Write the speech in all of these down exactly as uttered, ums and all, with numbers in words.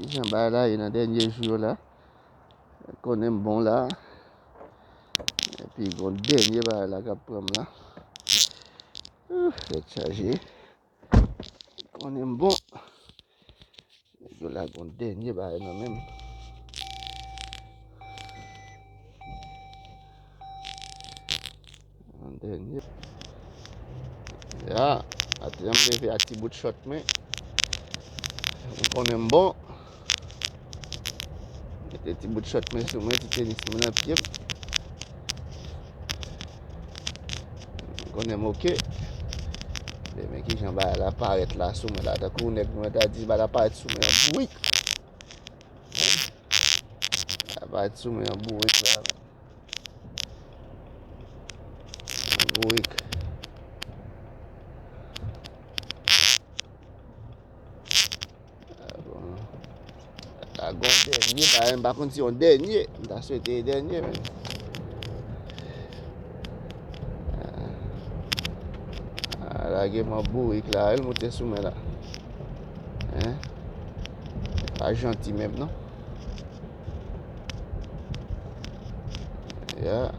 Jan bagay la ye nan dènye jou yo la. Konnen m bon la. Epi gon dènye bagay la k ap pran m la. Ouh, tèt chaje. Konnen m bon. Nèg yo la gon dènye bagay nan men m. Yon dènye. Ya, maten an m leve ak ti bout chòt mwen. M konnen m bon. Mete ti bout chòt mwen sou mwen, ti tenis mwen nan pye m. M konnen m oke. Men, men kijan bagay la parèt la sou mwen la. Tankou nèg mwen ta di bagay la parèt sou mwen an bourik. Hein? Bagay la parèt sou mwen an bourik la. Bourik. Ah, bon. A gon dènye, pa, m pa konn si yon dènye. M ta swete e dènye, men. Ah, lage m an bourik la, el moute sou mwen la. Hein? Pa janti menm, non. Ya.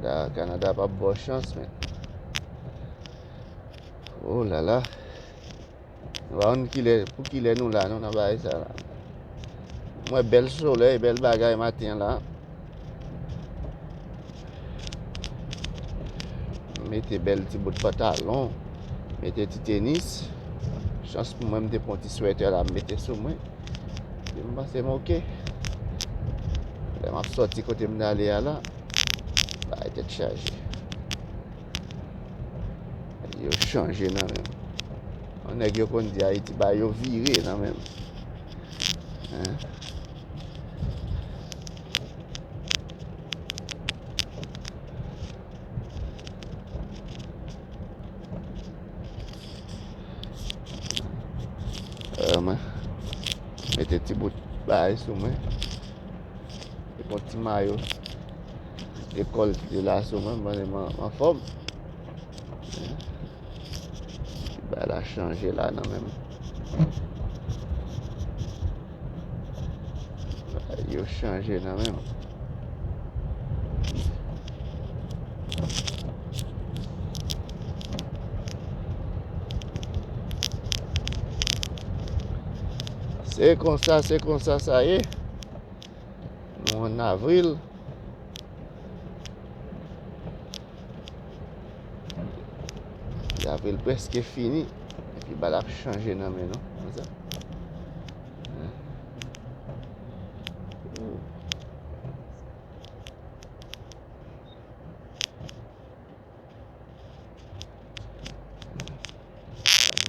Kanada, Kanada p ap ba w chans, men. Oh la la. Nou pa konn kilè, pou kilè nou la, non, nan bagay sa la. M wè bèl solèy, bèl bagay maten an la. M mete bèl ti bout pantalon, mete ti tenis. Chans pou mwen, m te pran ti swètè la, m mete sou mwen. Epi m panse m oke. Lè m ap sòti kote m t ale a la, bagay tèt chaje. Yo chanje nan men m. Yon nèg yo konn di Ayiti, bagay yo vire nan men m. Hein? Euh, mwen mete ti bout bagay sou mwen. Epi yon ti mayo dekolte la sou mwen, mwen, mwen, mwen anfòm. Bagay la chanje la nan men m. Bagay yo chanje nan men m. Se konsa, se konsa sa ye. Nou ann avril. Avril prèske fini. Epi bagay la ap chanje nan men nou. Konsa.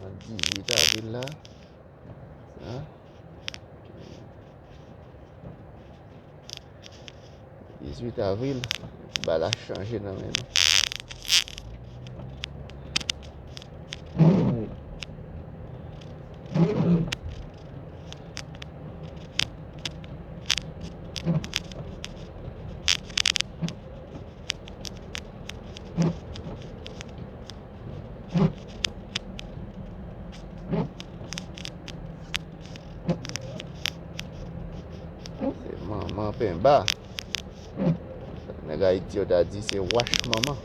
Nan dizuit avril la. Sa. Dizuit avril, bagay la chanje nan men nou. Se manman penba. Nèg Ayiti yo ta di se wach manman.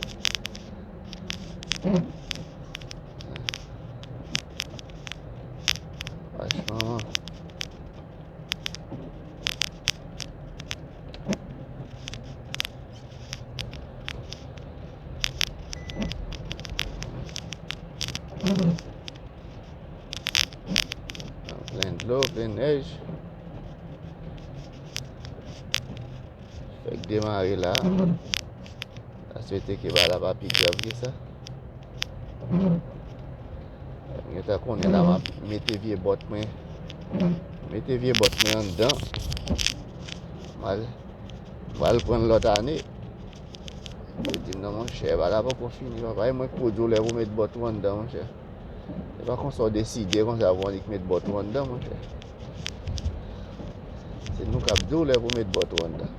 Wach manman. Plen dlo, plen nèj. Fèk demare la. M ta swete ke bagay la pa pi grav ke sa. M gentan konnen la, m ap mete vye bòt mwen. Mete vye bòt mwen anndan. M al, m al pran l lòt ane. Yo di m, "Non, monchè, bagay la poko fini, papa. E mwen k pou di w lè pou w met bòt ou anndan, monchè." Se pa konsa w deside konsa pou w annik met bòt ou anndan, monchè. Se nou k ap di w lè pou w met bòt ou anndan.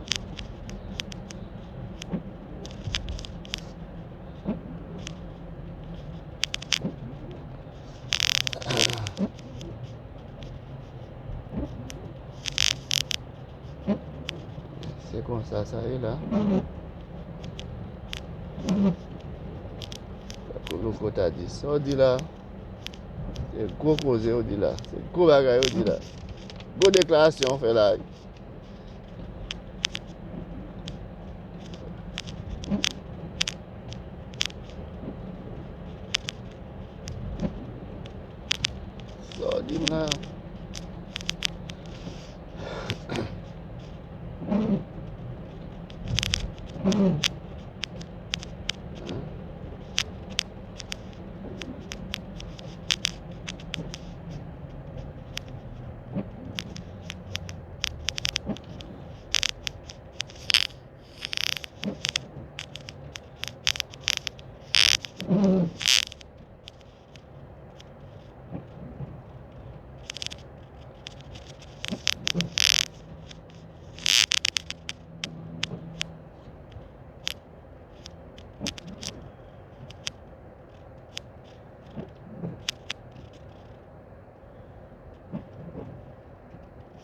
Se konsa sa ye la. Tankou Louko ta di, sa w di la, se gwo koze w di la, se gwo bagay w di la. Gwo deklarasyon w fè la. Sa w di m la?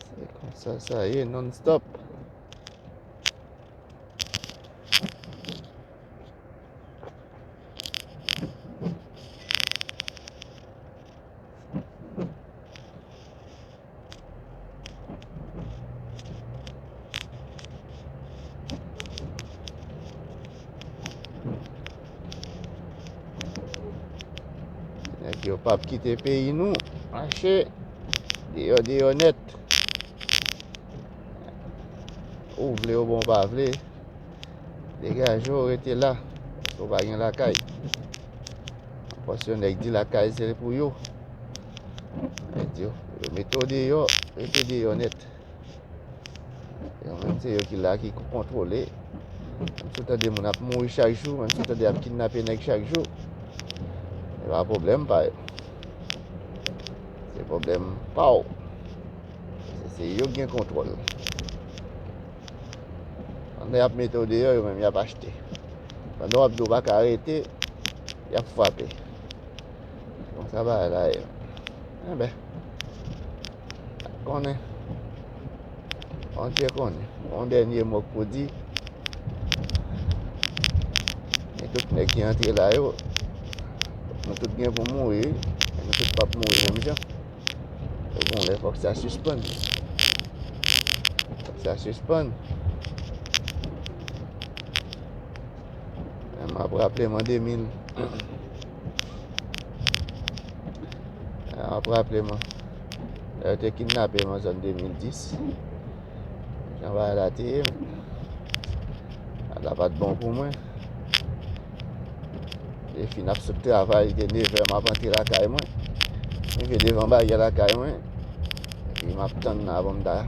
Se konsa sa ye, non-stop. Nèg yo p ap kite peyi nou mache deyò, deyò nèt. Ou vle, ou bon, ou pa vle, degaje w, rete la, paske w pa gen lakay. Paske nèg di lakay se pou yo. Nèg di yo, yo mete w deyò, rete deyò nèt. Yo menm se yo ki la, ki kontwole. Menm si w tande moun ap mouri chak jou, menm si w tande y ap kidnape nèg chak jou, se pa pwoblèm pa yo. Se pwoblèm pa w. Se, se yo k gen kontwòl. Pandan y ap mete w deyò, yo menm y ap achte. Pandan w ap di w pa ka rete, y ap frape. Konsa bagay la ye. Enben, konnen. Bondye konnen. Yon dènye mo k pou di. E tout nèg ki antre la yo, nou tout gen pou mouri, wi. Men nou tout p ap mouri menm jan. Fòk gon lè, fòk sa sispann. Fòk sa sispann. Men m ap raple m an de mil. M ap raple m lè yo te kidnape m an zòn de mil dis. Jan bagay la te ye, bagay la pa t bon pou mwen. Depi n ap sot travay, li te nevè, m ap antre lakay mwen. Rive devan baryè lakay mwen. Epi m ap tann la, bon, m ta,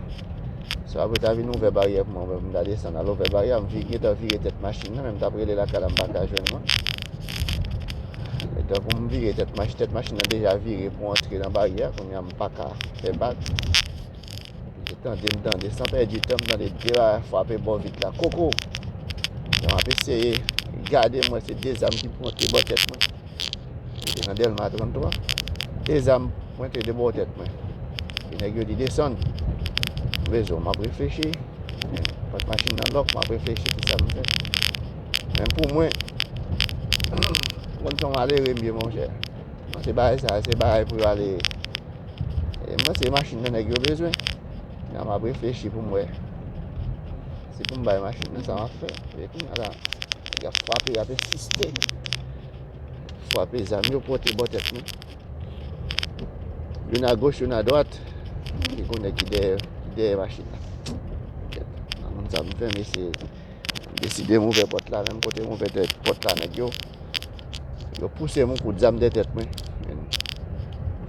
swa pou ta vin ouvè baryè pou mwen, pou m ta desann al ouvè baryè a, m vin gentan vire tèt machin nan, men m t ap rele lakay la, m pa ka jwenn mwen. Letan pou m vire tèt machin, tèt machin nan deja vire pou antre nan baryè a, kounye a m pa ka fè bak. Epi se tande m tande, san pèdi tan, m tande de bagay frape bò vit la, koko! Jan m ap eseye gade, m wè se de zam ki pote bò tèt mwen. Li te nan Dèlma trannntwa. De zam pote de bò tèt mwen. Epi nèg yo di, "Desann. M bezwen w." M ap reflechi. Pòt machin nan lòk, m ap reflechi kisa m fè. Men pou mwen, konn se yon malere m ye, monchè. Mwen se bagay sa, se bagay pou yo ale. E mwen se machin nan nèg yo bezwen. Men m ap reflechi pou m wè. Se pou m bay machin nan sa m ap fè. E kounye a la, nèg ap frape, y ap ensiste. Frape, zam yo pote bò tèt mwen. Youn agoch, youn adwat. Epi gon nèg ki dèyè, ki dèyè machin nan. Kèt, nan moun sa m fè, mesye. M deside m ouvè pòt la, menm kote m ouvè tè-, pòt la, nèg yo, yo pouse m yon kout zam dèyè tèt mwen.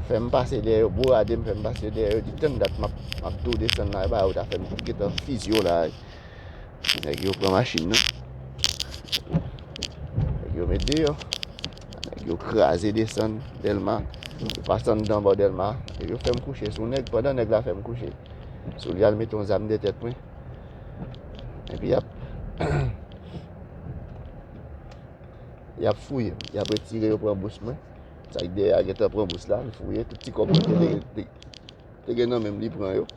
Fè m pase dèyè yo, bourade m, fè m pase dèyè yo. Di tann dat m ap, m ap tou desann la, e ba yo ta fè m gentan fizye w la. Nèg yo pran machin nan. Nèg yo met deyò. Nèg yo kraze desann Dèlma. Yo pase anndan bò Dèlma. Epi yo fè m kouche sou nèg. Pandan nèg la fè m kouche sou li, al mete yon zam dèyè tèt mwen. Epi y ap, y ap fouye m. Y ap retire, yo pran bous mwen. Sa k dèyè a gentan pran bous la, li fouye. Tout ti kòb mwen te, te, te, te gen nan men m, li pran yo.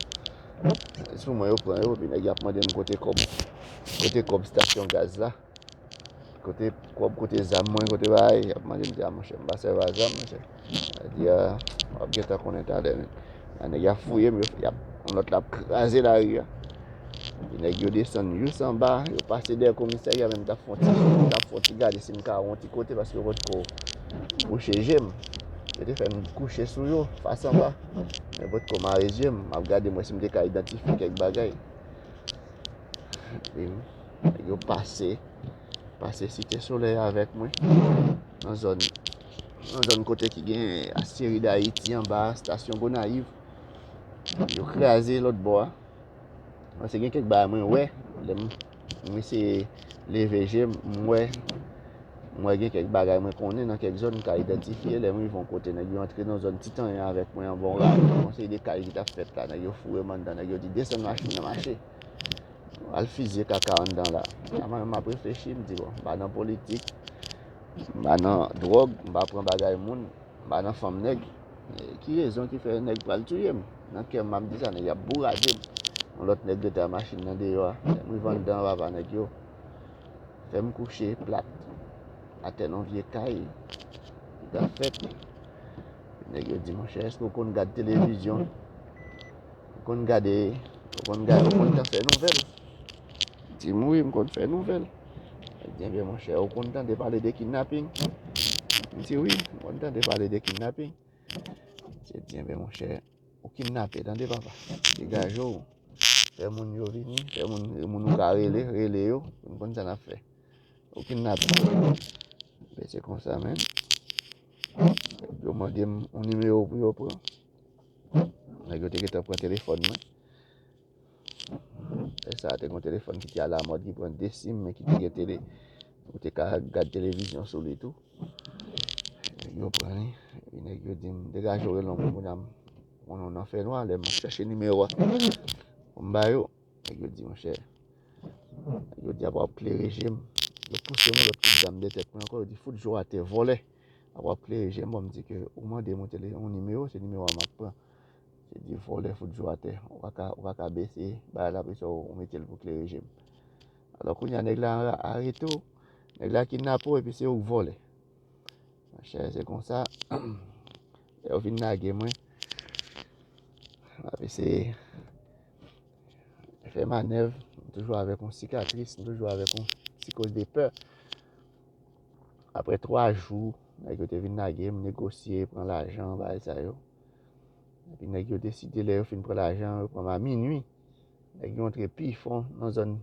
Sou mwen yo pran yo, epi nèg y ap mande m kote kòb. Kote kòb stasyon gaz la? Kote kòb, kote zam mwen, kote bagay? Y ap mande m, di, a, monchè, m pa sèvi a zam, monchè. Sa di, a, w ap gentan konnen talè, men. A, nèg y ap fouye m, yo, y ap, yon lòt la ap kraze lari a. Epi nèg yo desann jis anba, yo pase dèyè komisarya, men m t ap fè yon ti, m t ap fè yon ti gade si m ka wè yon ti kote, paske yo potko kouche je m. Yo te fè m kouche sou yo, fas anba. Men potko mare je m, m ap gade m wè si m te ka idantifye kèk bagay. Epi, nèg yo pase, pase Site Solèy avèk mwen, nan zòn, nan zòn kote ki gen Astéride Haïti anba stasyon Gonayiv. Yo kraze lòt bò a. Paske gen kèk bagay mwen wè, lè m, m eseye leve je m, m wè, m wè gen kèk bagay mwen konnen nan kèk zòn m ka idantifye. Lè m rive yon kote, nèg yo antre nan zòn Titanyen avèk mwen anba yon ravin. Yon seri de kay ki t ap fèt la, nèg yo foure m anndan, nèg yo di, desann machin nan, mache. Al fizye kaka anndan la. Nan mwen menm m ap reflechi, m di, bon, m pa nan politik, m pa nan dwòg, m pa pran bagay moun, m pa nan fanm nèg. E ki rezon ki fè nèg pral touye m? Nan kè m, m ap di sa, nèg y ap bourade m. Yon lòt nèg rete ak machin nan deyò a. Lè m rive anndan, papa, nèg yo fè m kouche plat atè nan vye kay ki t ap fèt. Nèg yo di, monchè, èske w konn gad televizyon? Ou konn gade, ou konn gade, ou konn tan fè nouvèl? Di m, wi, m konn fè nouvèl. Li di, enben, monchè, ou konn tande pale de kidnaping? M di, wi, m konn tande pale de kidnaping. Li di, enben, monchè, ou kidnape, tande, papa. Degaje w. Fè moun yo vini, fè moun, moun ou ka rele, rele yo, pou n konn sa n ap fè. Ou kidnape. Ben, se konsa, men. Yo mande m yon nimewo pou yo pran. Nèg yo te gentan pran telefòn mwen. Lè sa a, te gen yon telefòn ki te alamòd, ki pran de sim, men ki te gen tele. Ou te ka gad televizyon sou li tou. Nèg yo pran li. Epi nèg yo di m, degaje w, rele yon moun, moun nan fènwa, lè m ap chèche nimewo a pou m ba yo. Nèg yo di, monchè, nèg yo di, apre w ap klere je m. Yo pouse m yon lòt kout zam dèyè tèt mwen ankò, yo di, fout je w atè, vòlè. Apre w ap klere je m, bon, m di ke ou mande m yon tele, yon nimewo, se nimewo a m ap pran. Se di, vòlè, fout je w atè. Ou pa ka, ou pa ka bese bagay la, apre sa, ou mete l pou klere je m. Alò, kounye a, nèg la arete w, nèg la kidnape w, epi se ou k vòlè. Monchè, se konsa, lè yo vin lage mwen, m ap eseye fè manèv, m toujou avèk yon sikatris, m toujou avèk yon psikoz de pè. Apre twa jou, nèg yo te vin lage m, negosye, pran lajan, bagay sa yo. Epi nèg yo deside, lè yo fin pran lajan, yo pran m a minui. Nèg yo antre pi fon nan zòn,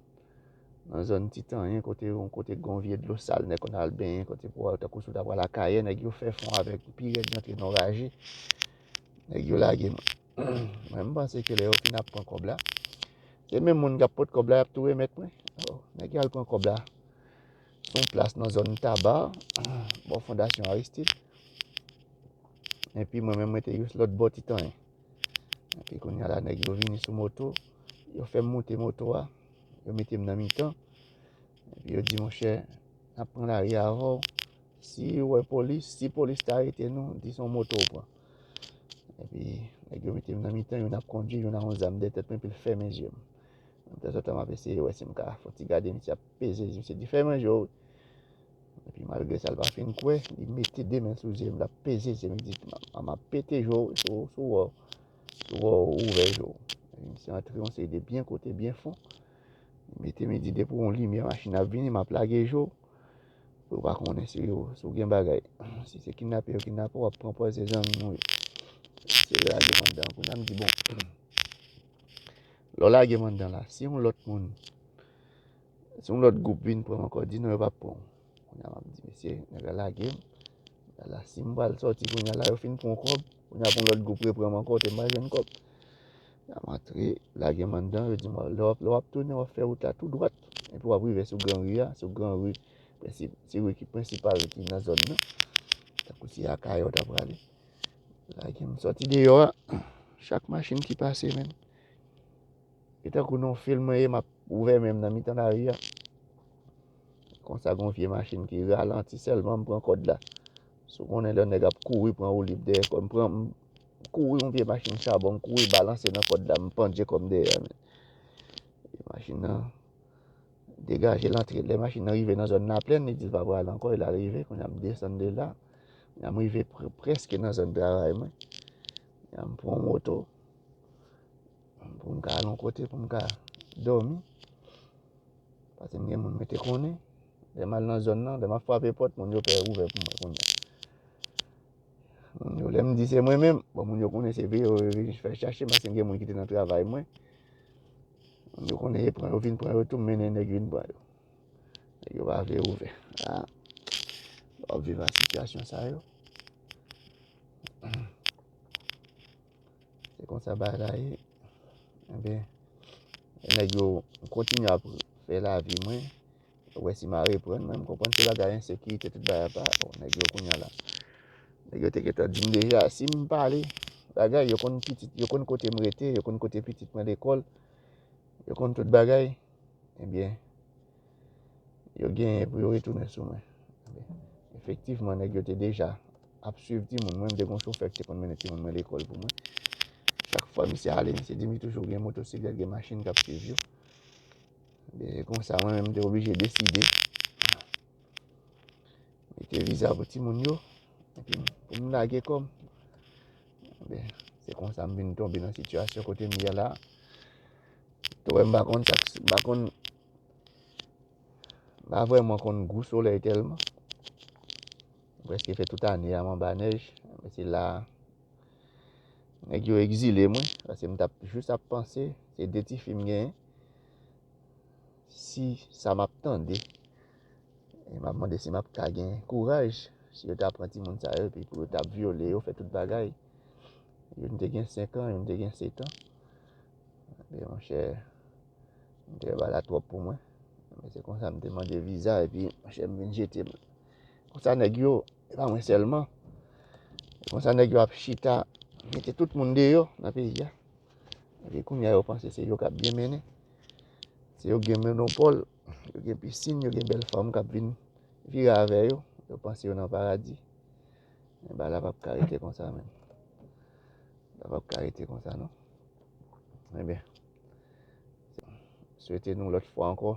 nan zòn Titanyen, kote yon kote gon vye dlo sal, nèg konn al benyen, kote pou tankou si w ta pral Akayè, nèg yo fè fon avèk pi rèd, yo antre nan raje. Nèg yo lage mwen. Mwen, m panse ke lè yo fin ap pran kòb la, se menm moun k ap pot kòb la, y ap tou remèt mwen. Oh, nèg yo al pran kòb la sou yon plas nan zòn Taba, bò Fondasyon Aristide. Epi mwen menm, mwen te jis lòt bò Titanyen. Epi kounye a la, nèg yo vini sou moto, yo fè m moute moto a, yo mete m nan mitan. Epi yo di, monchè, n ap pran lari avè w. Si w wè polis, si polis ta arete nou, di se yon moto w pran. Epi nèg yo mete m nan mitan, youn ap kondui, youn a yon zam dèyè tèt mwen, epi l fèmen je m. Tanzantan, m ap eseye wè si m ka fè yon ti gade, misye ap peze, misye di, fèmen je w. Epi malgre sa, l pa fin kwè, li mete de men sou je m, l ap peze je m, li di, m ap, m ap pete je w, si w, si w wè, si w wè w ouvè je w. Epi misye antre yon seri de byen kote, byen fon. Li mete m, li di, depi w wè yon limyè machin ap vini, m ap lage je w. Pou yo pa konnen si yo, si w gen bagay. Si se kidnape yo kidnape w, w ap pran pòz se zanmi nou yo. Se lage m anndan. Kounye a m di, bon, lè w lage m anndan la, si yon lòt moun, si yon lòt gwoup vin pran m ankò, di non, yo p ap pran w. Kounye a m ap di, mesye, nèg la lage m. Nèg la, si m pral sòti kounye a la, yo fin pran kòb. Kounye a pou yon lòt gwoup repran m ankò, te m pa jwenn kòb. Kounye a m antre, lage m anndan, yo di m, lè w ap, lè w ap tounen, w ap fè wout la tou dwat. Epi w ap rive sou gran ri a, sou gran ri prensip-, se ri ki prensipal ki nan zòn nan. Tankou se Akayè w ta prale. Lage m sòti deyò a, chak machin ki pase, menm. E tankou nan yon fim mwen ye, m ap ouvè men m nan mitan lari a. Konsa, gon vye machin ki ralanti sèlman, m pran kòd la. Si w konnen lè nèg ap kouri pran woulib dèyè kò, m pran, m kouri yon vye machin chabon, m kouri balanse nan kòd la, m pandye kò m dèyè a, men. E machin nan, degaje l antre. Lè machin nan rive nan zòn Laplèn, li di l pa pral ankò, e l al rive. Kounye a m desann de la. Kounye a m rive pre- prèske nan zòn travay mwen. Kounye a m pran yon moto. Pou m ka al yon kote, pou m ka dòmi. Paske m gen moun mwen te konnen. Lè m al nan zòn nan, lè m ap frape pòt, moun yo pè ouvè pou mwen kounye a. Moun yo, lè m di se mwen menm, bon, moun yo konnen se veye yo vin fè chache m, paske m gen moun ki te nan travay mwen. Moun yo konnen e pran yo vin pran yo tou, m mennen nèg vin pran yo. Nèg yo pa vle ouvè. Ah. W ap viv a sitiyasyon sa yo. Se konsa bagay la ye. Ebyen, nèg yo kontinye ap fè lavi mwen. Yo wè si m a reprann, mwen m konprann se bagay ensekirite, tout bagay pa. Bon, nèg yo kounye a la. Nèg yo te gentan di m deja, si m pale, bagay, yo konn pitit, yo konn kote m rete, yo konn kote pitit mwen lekòl, yo konn tout bagay. Ebyen, yo genyen pou yo retounen sou mwen. Ebyen, efektivman, nèg yo te deja ap swiv timoun mwen. M te gen yon chofè ki te konn mennen timoun mwen lekòl pou mwen. Chak fwa misye ale, misye di m li toujou gen motosiklèt, gen machin k ap swiv yo. Ebyen, se konsa, mwen menm, m te oblije deside mete viza pou timoun yo, epi pou m lage kò m. Ebyen, se konsa m vin tonbe nan sitiyasyon kote m ye la. Tou wè, m pa konn sa k- m pa konn, m pa vrèman konn gou solèy tèlman. M prèske fè tout ane a m anba nèj, men se la nèg yo egzile mwen, paske m t ap jis ap panse, se de tifi m genyen. Si sa m ap tande, e m ap mande si m ap ka gen kouraj, si yo ta pran timoun sa yo, epi pou yo ta vyole yo, fè tout bagay. Youn te gen senk an, youn te gen sèt an. Men monchè, m te wè bagay la twòp pou mwen. Men se konsa m te mande viza, epi monchè, m vin jete m. Konsa nèg yo, e pa mwen sèlman. E konsa nèg yo ap chita, mete tout moun deyò nan peyi a. Epi kounye a yo panse se yo k ap byen mennen. Se yo gen monopòl, yo gen pisin, yo gen bèl fanm k ap vin vire avè yo. Yo panse yo nan paradi. Men bagay la p ap ka rete konsa, menm. Bagay la p ap ka rete konsa, non. Ebyen, swete nou lòt fwa ankò.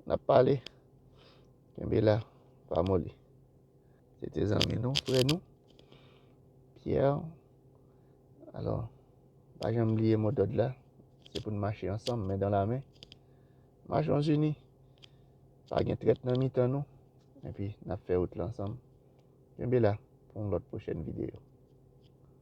N ap pale. Kenbe la, pa moli. Se te zanmi nou, frè nou, Pierre. Alò, pa janm bliye modòd la. Se pou n mache ansanm, men dan la men. Machons unis. Pa gen trèt nan mitan nou. Epi, n ap fè wout la ansanm. Kenbe la pou yon lòt pwochèn videyo.